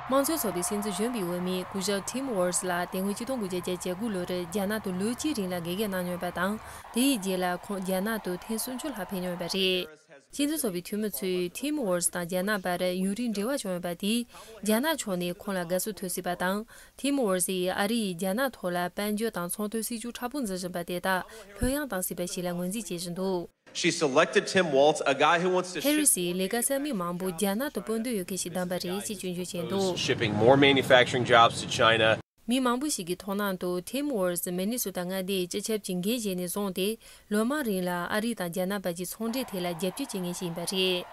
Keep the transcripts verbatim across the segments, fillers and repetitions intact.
དམངས་གཙོའི་ཚོགས་པའི་སྲིད་འཛིན་གཞོན་པའི་འོས་མི་སྐུ་ཞབས་ཊིམ་ཝོལ་སི་ལགས་དེ་སྔོན་ཆིག་སྟོང་དགུ་བརྒྱ་བརྒྱད་ཅུ་གྱ་དགུ་ལོར་རྒྱ་ནག་ཏུ་ལོ་གཅིག་རིང་ལ་དགེ་རྒན་གནང་མྱོང་བ་དང་། དེའི་རྗེས་ལ་ཁོང་རྒྱ་ནག་ཏུ་ཐེངས་སུམ་ཅུ་ལྷག་ཕེབས་མྱོང་བ་རེད། སྤྱི་མཐུན་ཚོགས་པའི་འཐུས་མི་ཚོས་ཊིམ་ཝོལ་སི་དང་རྒྱ་ནག་བར་ཡུན་རིང་འབྲེལ་བ་བྱུང་ཡོད་པ་དེས་རྒྱ་ནག་ཕྱོགས་ནས་ཁོང་ལ་དགའ་བསུ་ཐོབ་སྲིད་པ་དང་། ཊིམ་ཝོལ་སི་ཡིས་ཨ་རི་ཡིས་རྒྱ་ནག་ཐོག་ལ་དཔལ་འབྱོར་དང་ཚོང་དོན་སྲིད་ཇུས་མཁྲེགས་པོ་འཛིན་བཞིན་པ་དེ་དག་ལྷོད་ཡངས་བཏང་སྲིད་པ་ཞིག་ལ་ངོས་འཛིན་བྱེད་བཞིན་འདུག། She selected Tim Walz, a guy who wants to ཧེ་རི་སིས་ལས་ཀ་བསམ་མི་མང་པོ་རྒྱ་ནག་ཏུ་སྤོ་འདོད་ཡོད་མཁན་ཞིག་བདམས་པ་རེད་ཅེས་སྐྱོན་བརྗོད་བྱས་འདུག། Shipping more manufacturing jobs to China. མི་མང་པོ་ཞིག་གི་མཐོང་སྣང་དུ་ཊིམ་ཝོལ་སི་མི་ནི་སོ་ཊ་མངའ་སྡེའི་སྤྱི་ཁྱབ་ཀྱི་འགན་བཞེས་ནས་བཟུང་སྟེ་ལོ་མང་རིང་ལ་ཨ་རི་དང་རྒྱ་ནག་བར་གྱི་ཚོང་འབྲེལ་ཐད་ལ་རྒྱབ་སྐྱོར་བྱེད་མཁན་ཞིག་ཡིན་པ་རེད།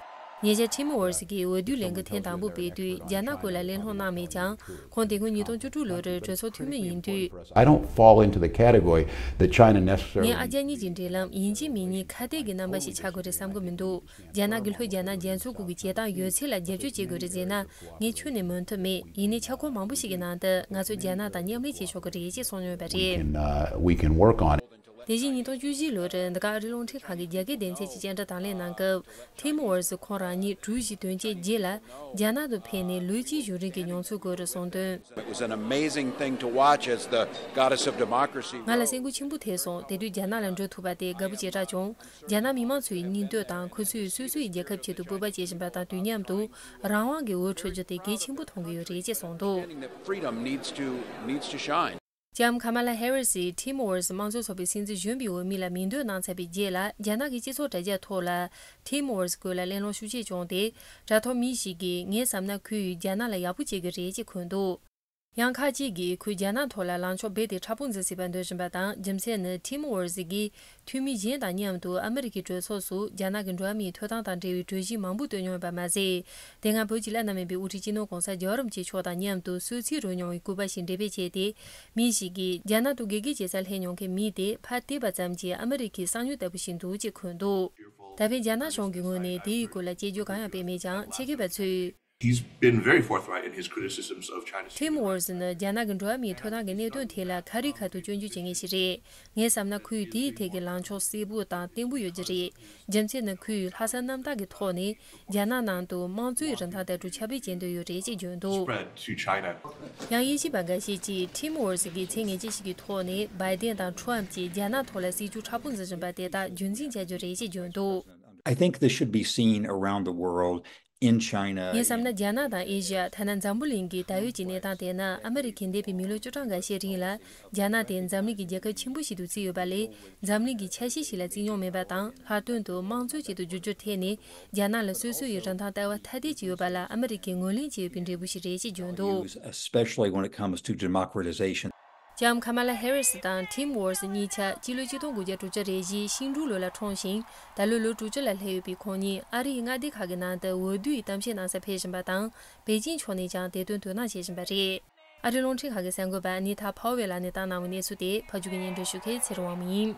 ཉེ་ཆར་ཊིམ་ཝོལ་སི་གིས་འོས་བསྡུའི་ལས་འགུལ་ཐེངས་དང་པོ་སྤེལ་དུས་རྒྱ་ནག་སྐོར་ལ་གླེང་སློང་གནང་མེད་ཀྱང་། ཁོང་དེ་སྔོན་ཉིས་སྟོང་བཅུ་དྲུག་ལོར་གྲོས་ཚོགས་འཐུས་མི་ཡིན་དུས། I don't fall into the category that China necessarily ངས་ཨ་རྒྱ་གཉིས་ཀྱི་འབྲེལ་ལམ་ཡིན་གཅིག་མིན་གཉིས་ཁ་གཏད་ཀྱི་རྣམ་པ་ཞིག་ཆགས་དགོས་རེད་བསམ་གྱི་མི་འདུག། རྒྱ་ནག་གི་ལྷོ་རྒྱ་ནག་རྒྱ་མཚོའི་ཁུག་གི་བྱེད་སྟངས་ཡོད་ཚད་ལ་རྒྱབ་སྐྱོར་བྱེད་དགོས་རེད་ཟེར་ན། ངས་ཁྱོན་ནས་མོས་མཐུན་མེད། ཡིན་ནའི་ཁྱབ་ཁོངས་མང་པོ་ཞིག་གི་ནང་དུ་ང་ཚོས་རྒྱ་ནག་དང་མཉམ་ལས་བྱེད་ཆོག་གི་རེད་ཅེས་གསུངས་ཡོད་པ་རེད། Can, uh, we can work on it. དེ་བཞིན་ཉིས་སྟོང་བཅུ་བཞི་ལོར་འདི་ག་ཨ་རི་རླུང་འཕྲིན་ཁང་གི་རྒྱ་སྐད་སྡེ་ཚན་གྱི་བཅར་འདྲི་དང་ལེན་གནང་སྐབས། ཊིམ་ཝོལ་སི་ཁོང་རང་ཉིད་གྲུ་བཞི་དོན་གཅིག་རྗེས་ལ་རྒྱ་ནག་ཏུ་ཕེབས་ནས་ལོ་གཅིག་གཞུང་རིང་གི་མྱོང་ཚོར་སྐོར་གསུངས་དོན། It was an amazing thing to watch as the goddess of democracy. ང་ལ་སེམས་འགུལ་ཆེན་པོ་ཐེབས་སོང་། དེ་དུས་རྒྱ་ནག་ལ་འགྲོ་ཐུབ་པ་དེ་དགའ་པོ་ཞེ་དྲག་བྱུང་། རྒྱ་ནག་མི་མང་ཚོའི་སྙིང་འདོད་དང་ཁོ་ཚོས་སོ་སོའི་རྒྱལ་ཁབ་ཆེད་དུ་སྤོབས་པ་བྱེད་བཞིན་པ་དང་དུས་མཉམ་དུ་རང་དབང་གི་འོད་འཕྲོ་རྒྱུ་དེ་གལ་ཆེན་པོ་མཐོང་གི་ཡོད་རེད་ཅེས་གསུངས་འདུག། Understanding that freedom needs to, needs to shine. ལྕམ་ཁ་མ་ལ་ཧེ་རི་སིས་ཊིམ་ཝོལ་སི་དམངས་གཙོའི་ཚོགས་པའི་སྲིད་འཛིན་གཞོན་པའི་འོས་མི་ལ་མིང་འདོན་གནང་ཚར་བའི་རྗེས་ལ། རྒྱ་ནག་གི་སྤྱི་ཚོགས་དྲ་རྒྱ་ཐོག་ལ་ཊིམ་ཝོལ་སི་སྐོར་ལ་གླེང་སློང་ཤུགས་ཆེ་བྱུང་སྟེ། དྲ་ཐོག་མི་ཞིག་གིས་ངས་བསམ་ན་ཁོས་རྒྱ་ནག་ལ་ཡག་པོ་བྱེད་ཀྱི་རེད་ཅེས་འཁོད་འདུག། ཡང་ཁ་ཅིག་གིས་ཁོས་རྒྱ་ནག་ཐོག་ལ་ལངས་ཕྱོགས་རྦད་དེ་མཁྲེགས་པོ་འཛིན་སྲིད་པ་འདོད་བཞིན་པ་དང་། རྒྱུ་མཚན་ནི་ཊིམ་ཝོལ་སི་གིས་འཐུས་མི་གཞན་དང་མཉམ་དུ་ཨ་མི་རི་ཀའི་གྲོས་ཚོགས་སུ་རྒྱ་ནག་གི་འགྲོ་བ་མིའི་ཐོབ་ཐང་དང་འབྲེལ་བའི་གྲོས་གཞི་མང་པོ་བཏོན་མྱོང་ཡོད་པ་མ་ཟད། དེ་སྔ་བོད་ཀྱི་བླ་ན་མེད་པའི་དབུ་ཁྲིད་སྤྱི་ནོར་གོང་ས་རྒྱལ་བ་རིན་པོ་ཆེ་མཆོག་དང་མཉམ་དུ་གསོལ་ཚིགས་རོལ་མྱོང་བའི་སྐུ་པར་ཞིག་འགྲེམས་སྤེལ་བྱས་ཏེ། མི་ཞིག་གིས་རྒྱ་ནག་ཏུ་དགེ་རྒན་བྱེད་སར་སླེབས་མྱོང་མཁན་མི་དེ་ཕར་བལྟས་པ་ཙམ་གྱིས་ཨ་མི་རི་ཀའི་གསང་མྱུལ་ལྟ་བུ་ཞིག་འདུག་ཅེས་འཁོད་འདུག། ད་ཕན་རྒྱ་ནག་གཞུང་གི་ངོས་ནས་དེའི་སྐོར་ལ་དཔྱད་བརྗོད་གང་ཡང་སྤེལ་མེད་ཀྱང་། ཆེད་མཁས་པ་ཚོས། He's been very forthright in his criticisms of China's ཊིམ་ཝོལ་སི་ནི་རྒྱ་ནག་གི་འགྲོ་བ་མིའི་ཐོབ་ཐང་གི་གནད་དོན་ཐད་ལ་ཁ་རི་ཁ་ཐུག་སྐྱོན་བརྗོད་བྱེད་མཁན་ཞིག་རེད། ངས་བསམ་ན་ཁོས་དེའི་ཐད་ཀྱི་ལངས་ཕྱོགས་གསལ་པོ་དང་བརྟན་པོ་ཡོད་ཀྱི་རེད། རྒྱུ་མཚན་ནི་ཁོས་ལྷག་བསམ་རྣམ་དག་གི་ཐོག་ནས་རྒྱ་ནག་ནང་དུ་དམངས་གཙོའི་རིན་ཐང་ལྟར་དུ་ཁྱབ་སྤེལ་བྱེད་འདོད་ཡོད་རེད་ཅེས་བརྗོད་འདུག། Spread to China. ཡང་དབྱེ་ཞིབ་པ་འགའ་ཤས་ཀྱིས་ཊིམ་ཝོལ་སི་གིས་མཚན་ངན་ཅན་ཞིག་གི་ཐོག་ནས་བྷའི་ཌེན་དང་ཁྲོམ་གྱིས་རྒྱ་ནག་ཐོག་ལ་སྲིད་ཇུས་མཁྲེགས་པོ་འཛིན་བཞིན་པ་དེ་དག་རྒྱུན་འཛིན་བྱ་རྒྱུ་རེད་ཅེས་བརྗོད་འདུག། I think this should be seen around the world, in China. ངས་བསམ་ན་རྒྱ་ནག་དང་ཨེ་ཤི་ཡ། ཐ་ན་འཛམ་བུ་གླིང་གི་ད་ཡོད་ཀྱི་གནས་སྟངས་དེ་ནི་ཨ་མི་རི་ཁས་འདས་པའི་མི་ལོ་བཅུ་ཕྲག་འགའ་ཤས་རིང་ལ་རྒྱ་ནག་དེ་འཛམ་གླིང་གི་རྒྱལ་ཁབ་ཆེན་པོ་ཞིག་ཏུ་བརྩིས་ཡོད་པ་ལས། འཛམ་གླིང་གི་ཆ་ཤས་ཤིག་ལ་བརྩི་མྱོང་མེད་པ་དང་། ལྷག་དོན་དུ་དམངས་གཙོ་ཅིག་ཏུ་བསྒྱུར་རྒྱུར་ཐད་ནས་རྒྱ་ནག་ལ་སོ་སོ་ཡི་རིན་ཐང་ལྟ་བ་ཐ་དད་ཅིག་ཡོད་པ་ལ་ཨ་མི་རི་ཁས་ངོས་ལེན་བྱས་ཡོད་པའི་འབྲས་བུ་ཞིག་རེད་ཅེས་བརྗོད་འདུག། Especially when it comes to democratization. ལྕམ་ཁ་མ་ལ་ཧེ་རི་སི་དང་ཊིམ་ཝོལ་སི་གཉིས་ཆ་སྤྱི་ལོ་ཆིག་སྟོང་དགུ་བརྒྱ་དྲུག་ཅུ་རེ་བཞིའི་ཤིང་འབྲུག་ལོ་ལ་འཁྲུངས་ཤིང་། ད་ལོ་ལོ་དྲུག་ཅུ་ལ་སླེབས་ཡོད་པའི་ཁོང་ཉིད་ཨ་རིའི་མངའ་སྡེ་ཁག་གི་ནང་དུ་འོས་བསྡུ་ཡི་གཏམ་བཤད་གནང་སར་ཕེབས་བཞིན་པ་དང་། པེ་ཅིང་ཕྱོགས་ནས་ཀྱང་དེ་དོན་དོ་སྣང་བྱེད་བཞིན་པ་རེད། ཨ་རིའི་རླུང་འཕྲིན་ཁང་གི་གསར་འགོད་པ་ཨ་ནི་ཐ་ཕའོ་ཝེ་ལགས་ནས་བཏང་གནང་བའི་གནས་ཚུལ་དེ་ཕབ་སྒྱུར་གྱིས་སྙན་སྒྲོན་ཞུ་མཁན་ཚེ་རིང་དབང་མོ་ཡིན།